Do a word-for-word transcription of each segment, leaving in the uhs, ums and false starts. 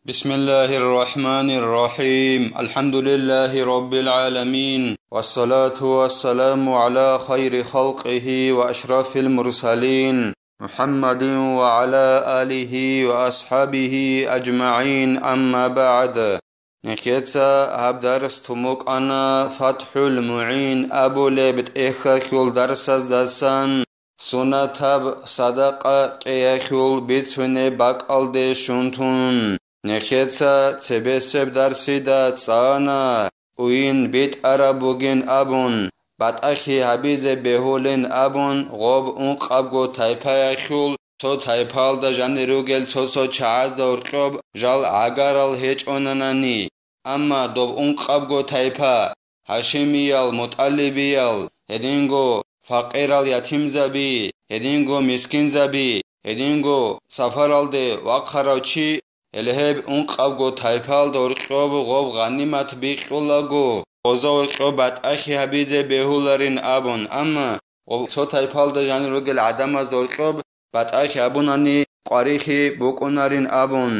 بسم الله الرحمن الرحيم. الحمد لله رب العالمين. والصلاة والسلام على خير خلقه وأشرف المرسلين محمد وعلى آله وأصحابه أجمعين. أما بعد. Нехеца гьаб дарс тумукъана ФатхӀул МугӀин абулеб тӀехьалъул дарсаздасан, сунатаб садакъа кьеялъул бицунеб бакӀалде щун тун. Нехеца цебесеб дарсида цӀана, уйин битӀараб бугин абун, батӀахьи гьабизе бегьулин абун, гъоб ункъабго тайпаялъул цо тайпалда жанир ругел цо-цо чагӀазда гьоркьоб жал гӀагарал гьечӀонанани. Амма доб ункъабго тайпа, гьашимиял, мутӀалибиял, гьединго факъирал, ятимзаби, гьединго мискинзаби, гьединго сапаралде вахъарав чи, гьеле гьеб ункъабго тайпалда гьоркьоб гъоб гъанимат бикьулаго, гъозда гьоркьоб батӀахьи гьабизе бегьуларин абун, амма гъоб цо тайпалда жанир ругел гӀадамазда гьоркьоб батӀахьи гьабунани къварилъи букӀунарин абун.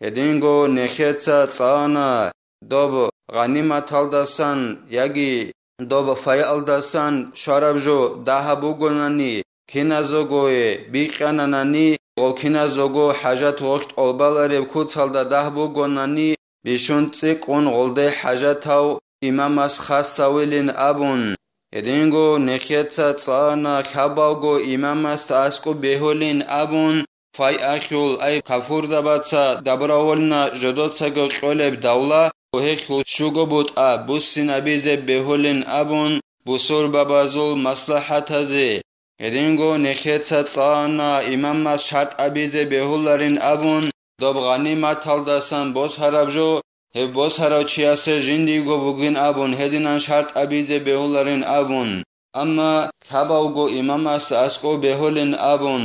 Гьединго нехеца цӀана, доб гъаниматалдасан яги доб файалдасан щвараб жо дагьаб бугонани, киназогое бикьананани, гъол киназого хӀажат гъоркь тӀолбалареб куцалда дагь бугонани, бищун цӀикӀкӀун гъолде хӀажатав имамас хасавилин абун. Гьединго нехеца цӀана хабалго имамасда аскӀоб бегьулин абун, файахьул, ай кафурзабаца добровольно жодоцаго кьолеб давла, гьелъул щуго бутӀа буссинабизе бегьулин абун, бусурбабазул маслахӀатазе. Гьединго нехеца цӀана имамас шартӀ абизе бегьуларин абун, доб гъаниматалдасан босараб жо, гьеб босарав чиясе жиндиего бугин абун, гьединан шартӀ абизе бегьуларин абун. Амма хабалго имамас аскӀов бегьулин абун,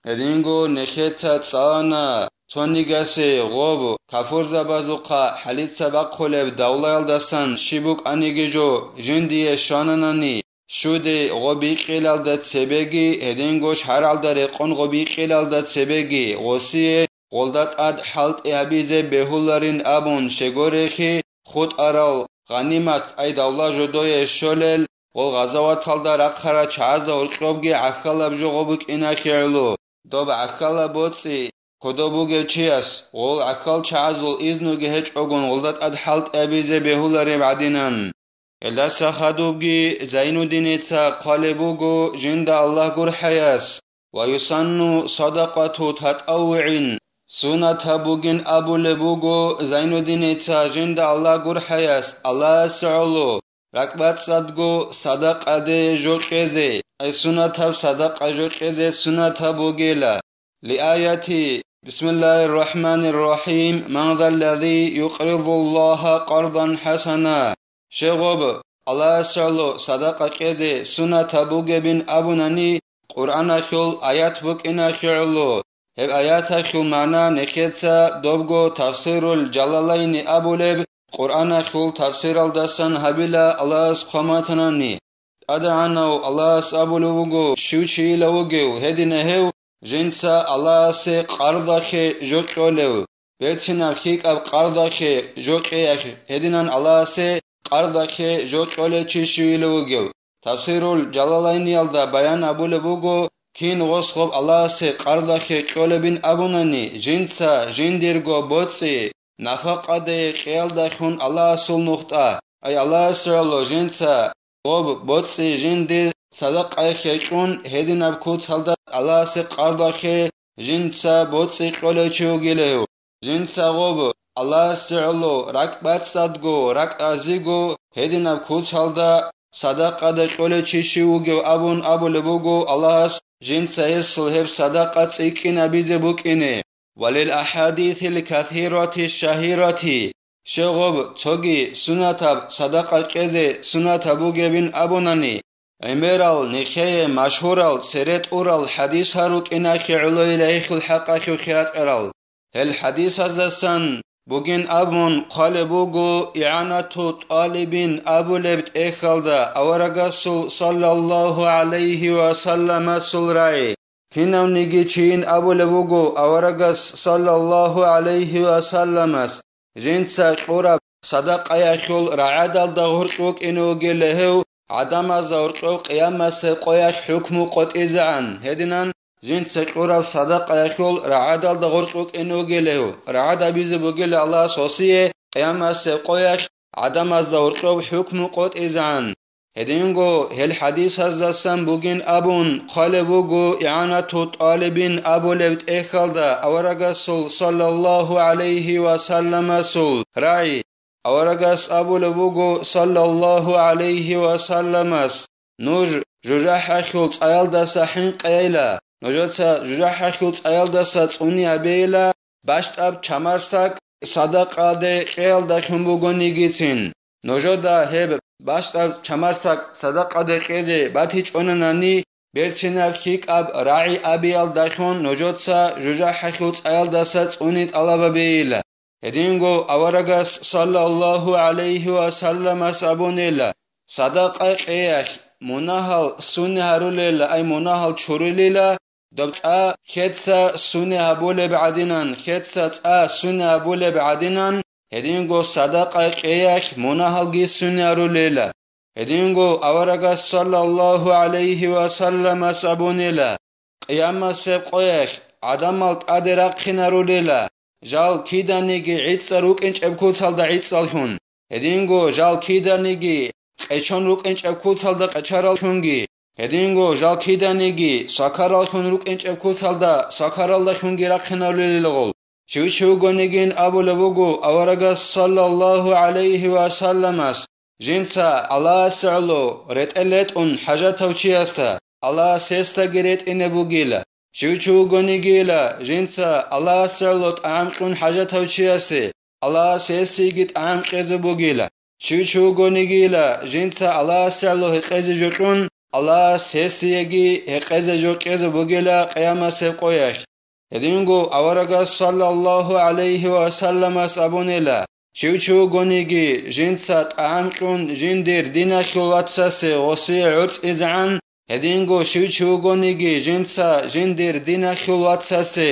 гьединго нехеца цӀана, цонигасе гъоб кафурзабазухъа хӀалица бахъулеб давлаялдасан щиб букӀаниги жо, жиндие щвананани, щуде гъоб бикьилалда цебеги, гьединго шаргӀалда рекъон гъоб бикьилалда цебеги, гъосие гъолда тӀад хӀалтӀи гьабизе бегьуларин абун щегорехи, хутӀарал гъанимат, ай давла жодое щолел, гъол гъазаваталда рахъарал чагӀазда гьоркьобги гӀахьалаб жо гъоб букӀинахье гӀоло, доб гӀахьалаб боцӀи кодоб бугев чияс, гъол гӀахьал чагӀазул изнуги гьечӀогун гъолда тӀад хӀалтӀи гьабизе бегьулареб гӀадинан. Гьелдаса хадубги Зайнуддиница хъвалеб буго жинда Аллагь гурхӀаяс: «Ва юсанну садакъату татӀаввугӀин», сунатаб бугин абулеб буго Зайнуддиница жинда Аллагь гурхӀаяс, Аллагьасе гӀоло, ракӀбацӀцӀадго садакъаде жо кьезе, ай сунатаб садакъа жо кьезе сунатаб бугила. Лиаяти: «Бисмиллагьир рахӀманир рахӀим, ман заллази юкъридуллагьа къардан хӀасана». Щегъоб Аллагьасе гӀоло садакъа кьезе сунатаб бугебин абунани, Къуръаналъул аят букӀинахье гӀоло, гьеб аяталъул магӀна нехеца добго Тафсирул Жалалайни абулеб Къуръаналъул тафсиралдасан гьабила Аллагьас хъваматанани. ТӀадегӀанав Аллагьас абулев вуго, щив чийила вугев, гьедина гьев, жинца Аллагьасе къардахъе жо кьолев, берцинаб лъикӀаб къардахъе жо кьеялъ, гьединан Аллагьасе къардахъе жо кьолев чи щивила вугев. Тафсирул Жалалайниялда баян абулеб буго, кин гъос гъоб Аллагьасе къардахъе кьолебин абунани, жинца жиндирго боцӀи нафакъаде кьеялдалъун Аллагьасул нухтӀа, ай Аллагьасе гӀоло жинца гъоб боцӀи жиндир садакъайхъе кьун, гьединаб куцалда Аллагьасе къардахъе жинца боцӀи кьолев чи вугилев. Жинца гъоб Аллагьасе гӀоло ракӀбацӀцӀадго, ракӀ разиго, гьединаб куцалда садакъада кьолев чи щив вугев абун абулеб буго Аллагьас, жинца гьесул гьеб садакъа цӀикӀкӀинабизе букӀине. Валил ахадисил касирати шагьирати, щегъоб цоги сунатаб садакъа кьезе сунатаб бугебин абунани, гӀемерал, нехее машгьурал, цере тӀурал хадисал рукӀинахье гӀоло Илагьихьул хӀакъалъулъ хират кьарал. Гьел хадисаздасан бугин абун хъвалеб буго ИгӀанату тӀалибин абулеб тӀехьалда аварагасул саллаллагьу гӀалайгьи ва салламасул рагӀи. Кинавниги чийин абулеб буго аварагас, саллаллагьу гӀалайгьи ва салламас, жинца кьураб садакъаялъул рагӀадалда гъоркь вукӀине вугила гьев, гӀадамазда гьоркьов къиямасеб къоялъ хӀукму къотӀизегӀан. Гьединан жинца кьураб садакъаялъул рагӀадалда гъоркь вукӀине вугила гьев, рагӀад абизе бугила Аллагьас гьосие къиямасеб къоялъ гӀадамазда гьоркьов хӀукму къотӀизегӀан. Гьединго гьел хӀадисаздасан бугин абун хъвалеб буго ИгӀанату ТӀалибин абулеб тӀехьалда аварагасул саллаллагьу гӀалайгьи ва салламасул рагӀи. Аварагас абулеб буго, саллаллагьу гӀалайгьи ва салламас: «Нуж жужахӀалъул цӀаялдаса хӀинкъейила, нужеца жужахӀалъул цӀаялдаса цӀуни гьабейила бащтӀаб чамарсак садакъаде кьеялдалъун бугонигицин. Нужеда гьеб бащтӀаб чамарсак садакъаде кьезе батичӀонанани, берцинаб лъикӀаб рагӀи абиялдалъун нужеца жужахӀалъул цӀаялдаса цӀуни тӀалаб гьабейила». Гьединго аварагас, саллаллагьу гӀалайгьи ва салламас, абунила: «Садакъа кьеялъ мунагьал суни гьарулела, ай мунагьал чурулила, доб цӀа хеца суни гьабулеб гӀадинан, хеца цӀа суни гьабулеб гӀадинан, гьединго садакъа кьеялъ мунагьалги суни гьарулела». Гьединго аварагас, саллаллагьу гӀалайгьи ва салламас, абунила: «Къиямасеб къоялъ гӀадамал тӀаде рахъинарулела, жал киданиги гӀицӀал рукӀинчӀеб куцалда гӀицӀаллъун, гьединго жал киданиги къечон рукӀинчӀеб куцалда къечараллъунги, гьединго жал киданиги сакараллъун рукӀинчӀеб куцалда сакаралдалъунги рахъинарулелилгъул». Щив чи вугонигин абулеб буго аварагас, саллаллагьу гӀалайгьи ва салламас: «Жинца Аллагьасе гӀоло ретӀел ретӀун хӀажатав чиясда, Аллагьас гьесдаги ретӀине бугила. Щив чи вугонигила, жинца Аллагьасе гӀоло тӀагӀам кьун хӀажатав чиясе, Аллагьас гьесиеги тӀагӀам кьезе бугила. Щив чи вугонигила, жинца Аллагьасе гӀоло гьекъезе жо кьун, Аллагьас гьесиеги гьекъезе жо кьезе бугила къиямасеб къоялъ». Гьединго аварагас, саллаллагьу гӀалайгьи ва салламас, абунила: «Щив чи вугониги, жинца тӀагӀам кьун жиндир диналъул вацасе гъосие гӀорцӀизегӀан, гьединго щив чи вугониги, жинца жиндир диналъул вацасе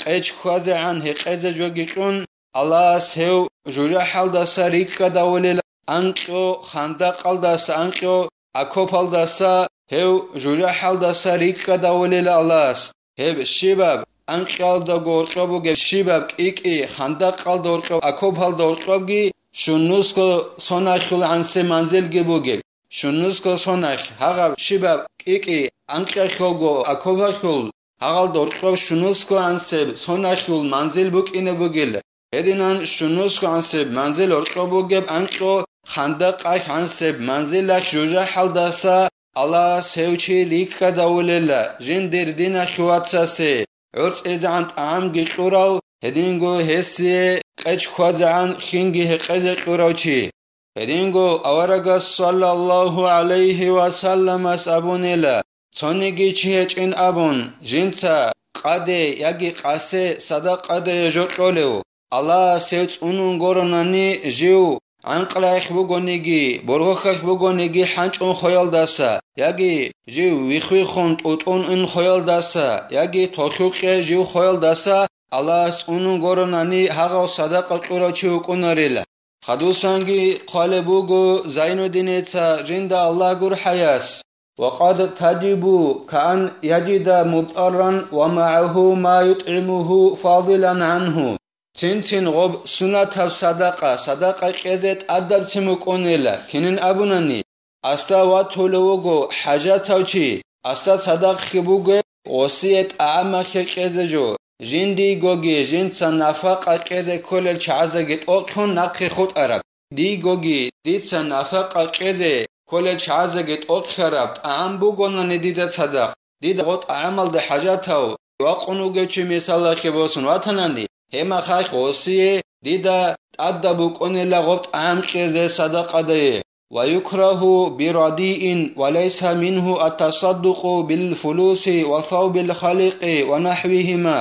къеч хьвазегӀан гьекъезе жоги кьун, Аллагьас гьев жужахӀалдаса рикӀкӀадавулел анкьго хандакъалдаса, анкьго окопалдаса, гьев жужахӀалдаса рикӀкӀадавулел Аллагьас. Гьеб щибаб анкьалда гьоркьоб бугеб, щибаб кӀикӀи хандакъалда гьоркьоб, окопалда гьоркьобги щунусго соналъул гӀансе манзилги бугеб. Щунусго соналъ гьагъаб щибаб кӀикӀи анкьалъулго окопалъул, гьагъалда гьоркьоб щунусго гӀансеб соналъул манзил букӀине бугила. Гьединан щунусго гӀансеб манзил гьоркьоб бугеб анкьго хандакъалъ гӀансеб манзилалъ жужахӀалдаса Аллагьас гьев чи рикӀкӀадавулела, жиндир диналъул вацасе гӀорцӀизегӀан тӀагӀамги кьурав, гьединго гьесие къеч хьвазегӀан хинги гьекъезе кьурав чи. Гьединго аварагас, саллаллагьу гӀалайгьи ва салламас, абунила: «Цониги чи гьечӀин абун, жинца къаде яги къасе садакъаде жо кьолев, Аллагьас гьев цӀунун горонани, жив гӀанкълахь бугониги, боргьохьахь бугониги хӀанчӀун хоялдаса, яги жив вихвихун тӀутӀун ун хоялдаса, яги толъукъе жив хоялдаса Аллагьас цӀунун горонани, гьагъав садакъа кьурав чи вукӀунарила». Хадусанги хъвалеб буго Зайнуддиница, жинда Аллагь гурхӀаяс: «Ва къад тажибу каан яжида мудтӀарран ва магӀагьу ма ютӀгӀимугьу фадилан гӀангьу». Цин-цин гъоб сунатаб садакъа, садакъа кьезе тӀадабцин букӀунела, кинин абунани, асда ватулев вуго хӀажатав чи, асда цадахъги бугеб гъосие тӀагӀамалъе кьезе жо, жиндийгоги жинца нафакъа кьезе кколел чагӀазеги тӀокӀлъун нахъе хутӀараб. Дийгоги дица нафакъа кьезе кколел чагӀазеги тӀокӀлъараб тӀагӀам бугонани дида цадахъ, дида гъо тӀагӀамалда хӀажатав вакъун вугев чи мисалалъе босун ватанани, гьеб мехалъ гъосие дида тӀадаб букӀунела гъоб тӀагӀам кьезе садакъадае. «Ва юкрагьу бирадиин ва лайса мингьу ат-тасаддукъу бил фулуси ва савбил халикъи ва нахӀвигьима».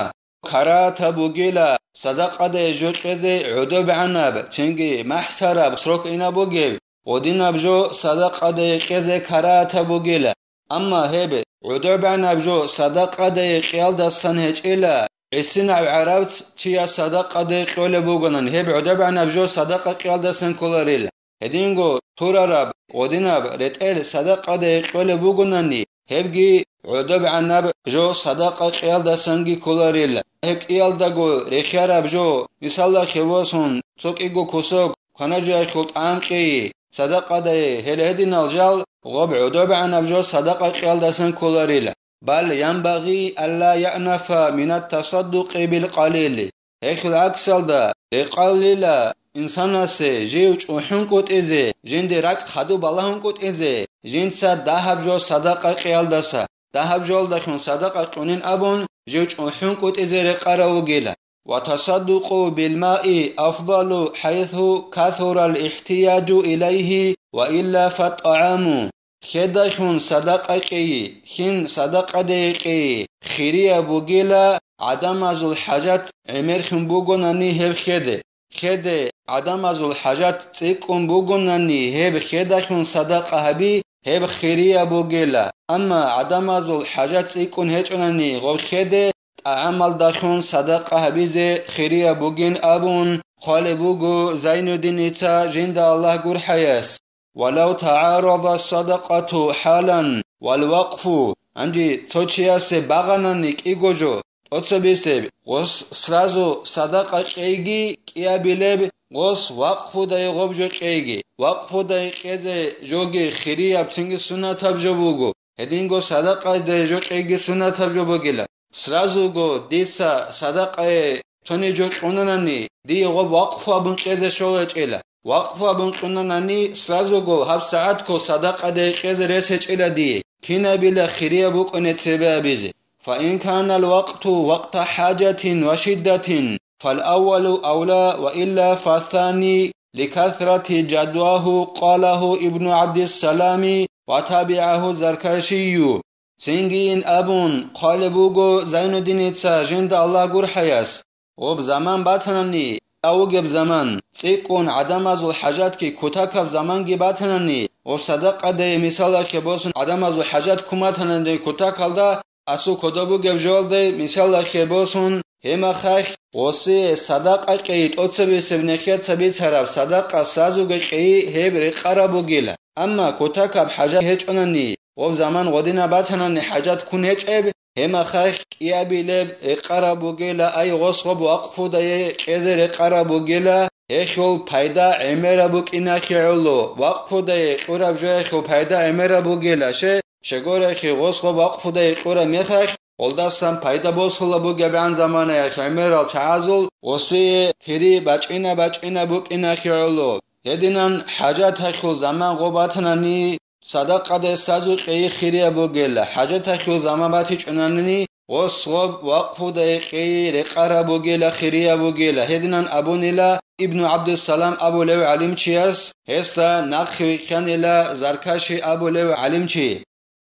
Карагьатаб бугила садакъаде жо кьезе гӀодобегӀанаб, цинги махӀсараб срок инаб бугеб, гъодинаб жо садакъаде кьезе карагьатаб бугила. Амма гьеб гӀодобегӀанаб жо садакъаде кьиялдасан гьечӀила, гӀисинав гӀараб чияс садакъаде кьолеб бугонани, гьеб гӀодобегӀанаб жо садакъа кьиялдасан кколарил. Гьединго турараб гъодинаб ретӀел садакъаде кьолеб бугонани, гьебги гӀодобегӀанаб жо садакъа кьиялдасанги кколарил. Гьеб кьиялдаго рехиараб жо, мисалда, хевосун цо кӀиго кусок кванаджуяхьул тӀагӀам кьейи, садакъадае гьел гьединал жал, гъоб гӀодобегӀанаб жо садакъа кьиялдасан кколарила. Бал янбагъи алла яънафа минат тасаддукъи бил къалили. Гьехьул гӀаксалда, рекъалила инсанасе жив чӀухӀункӀутӀизе, жинде ракӀ хадуб балагьункӀутӀизе, жинца дагьаб жо садакъа кьиялдаса, дагьаб жолдалъун садакъа кьунин абун, жив чӀухӀункӀутӀизе рекъарав вугила. Ва тасаддукъу билмаи афдалу хӀайсу касурал ихтияжу илайгьи ва илла фаттагӀаму. Хедалъун садакъа кьейи, хин садакъаде кьейи хирияб бугила, гӀадамазул хӀажат гӀемерхьун бугонани гьеб хеде. Хеде гӀадамазул хӀажат цӀикӀкӀун бугонани гьеб хедалъун садакъа гьаби, гьеб хирияб бугила. Амма гӀадамазул хӀажат цӀикӀкӀун гьечӀонани гъоб хеде, тӀагӀамалдалъун садакъа гьабизе хирияб бугин абун хъвалеб буго Зайнуддиница жинда Аллагь гурхӀаяс. Валав тагӀарада садакъату хӀалан вал вакъфу, гьанже цо чиясе багъанани кӀиго жо, тӀоцебесеб, гъос сразу садакъа кьейги кӀиабилеб, гъос вакъфудае гъоб жо кьейги, вакъфудае кьезе жоги хирияб цинги суннатаб жо буго, гьединго садакъаде жо кьейги суннатаб жо бугила. Сразуго дица садакъае цони жо кьунанани, дие гъоб вакъфу абун кьезе щолечӀила. Вакъфу абун кьунанани, сразуго гьаб сагӀатго садакъаде кьезе рес гьечӀила дие, кинабила хирияб букӀине цебе абизе. Фаин канал вакъту вакъта хӀажатин ва шиддатин, фал аввалу авла ва илла фассани, ликасрати жадвагьу, къалагьу Ибну ГӀабдиссалами ва табигӀагьу Заркашию. Цинги ин абун хъвалеб буго Зайнуддиница жинда Аллагь гурхӀаяс. Гъоб заман батанани, тӀавугеб заман, цӀикӀкӀун гӀадамазул хӀажатги кутакаб заманги батанани, гъоб садакъаде мисалалъе босун гӀадамазул хӀажат ккун батанани кутакалда, асул кодоб бугеб жоялде мисалалъе босун, гьемахалъ гъосие садакъа кьейи, тӀоцебесеб нехеца бицараб садакъа сразуго кьейи гьеб рекъараб бугила. Амма кутакаб хӀажат гьечӀонани, гъоб заман гъодинаб батанани хӀажат ккун гьечӀеб, гьемахалъ кӀиабилеб рекъараб бугила, ай гъос гъоб вакъфудае кьезе рекъараб бугила, гьелъул пайда гӀемераб букӀиналъе гӀоло, вакъфудае кьураб жоялъул пайда гӀемераб бугила, ще, щегорехъи гъос гъоб вакъфудае кьураб мехалъ, гъолдасан пайда босулаб бугебгӀан заманаялъ гӀемерал чагӀазул гъосие хири бачӀина-бачӀина букӀиналъе гӀоло. Гьединан хӀажаталъул заман гъоб батанани, садакъаде сразу кьейи хирияб бугела, хӀажаталъул заман батичӀунанани, гъос гъоб вакъфудае кьейи рекъараб бугела, хирияб бугела, гьединан абунила Ибну ГӀабдуссалам абулев гӀалимчияс, гьесда нахъе вихьанила Заркаши абулев гӀалимчи.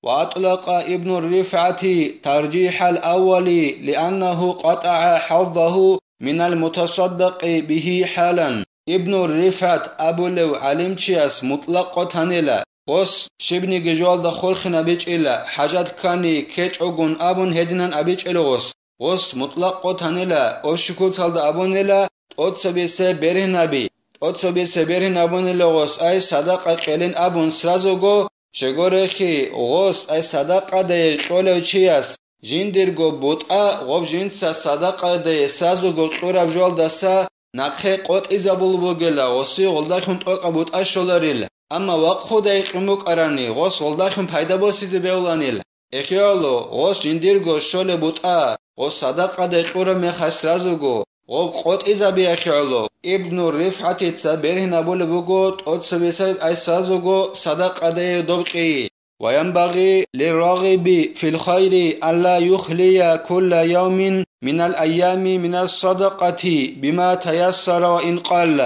وأطلق ابن الرفعة ترجيح الأول لأنه قطع حظه من المتصدق به حالا. Ибну РифгӀат абулев гӀалимчияс мутӀлакъ къотанила, гъос щибниги жоялда хурхинабичӀила, хӀажат ккани ккечӀогун абун гьединан абичӀила гъос. Гъос мутӀлакъ къотанила, ошикуцалда абунила, тӀоцебесеб бергьинаби, тӀоцебесеб бергьин абунила гъос, ай садакъа кьелин абун сразуго, щегорехъи гъос, ай садакъадае кьолев чияс, жиндирго бутӀа гъоб жинца садакъадае сразуго кьураб жоялдаса нахъе къотӀизабул бугела, гъоси гъолдалъун тӀокӀаб бутӀа щоларила. Амма вакъфудае кьун букӀарани, гъос гъолдалъун пайда босизе бегьуланила. Эхияло, гъос жиндирго щолеб бутӀа, гъос садакъаде кьураб мехалъ сразуго, гъоб къотӀизабиялъе гӀоло, Ибну РифгӀатица бергьинабулеб буго тӀоцебесеб ай сразуго садакъаде доб кьейи. وينبغي للراغب في الخير ألا يخلي كل يوم من الأيام من الصدقة بما تيسر وإن قل.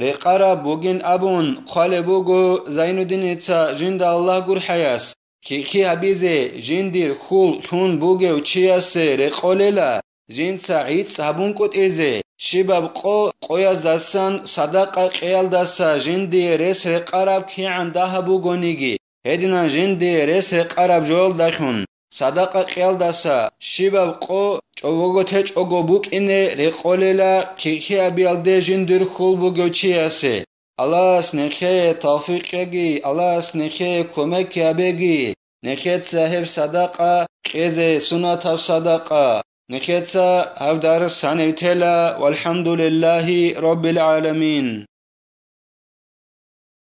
Рекъараб бугин абун хъвалеб буго Зайнуддиница жинда Аллагь гурхӀаяс, кихъи гьабизе жиндир хьул лъун бугев чиясе рекъолела, жинца гӀицӀ гьабункӀутӀизе, щибаб къо къояздасан садакъа кьеялдаса жиндие рес рекъараб кигӀан дагьаб бугониги, гьединан жиндие рес рекъараб жоялдалъун, садакъа кьеялдаса щибаб къо чӀобого течӀого букӀине рекъолела кихиабиялде жиндир хьул бугев чиясе. Аллагьас нехее тавфикъ кьеги, Аллагьас нехее кумек гьабеги, нехеца гьеб садакъа кьезе, сунатаб садакъа. Нехеца гьаб дарс гьанив тела, валхӀамдулиллагьи раббил гӀаламин.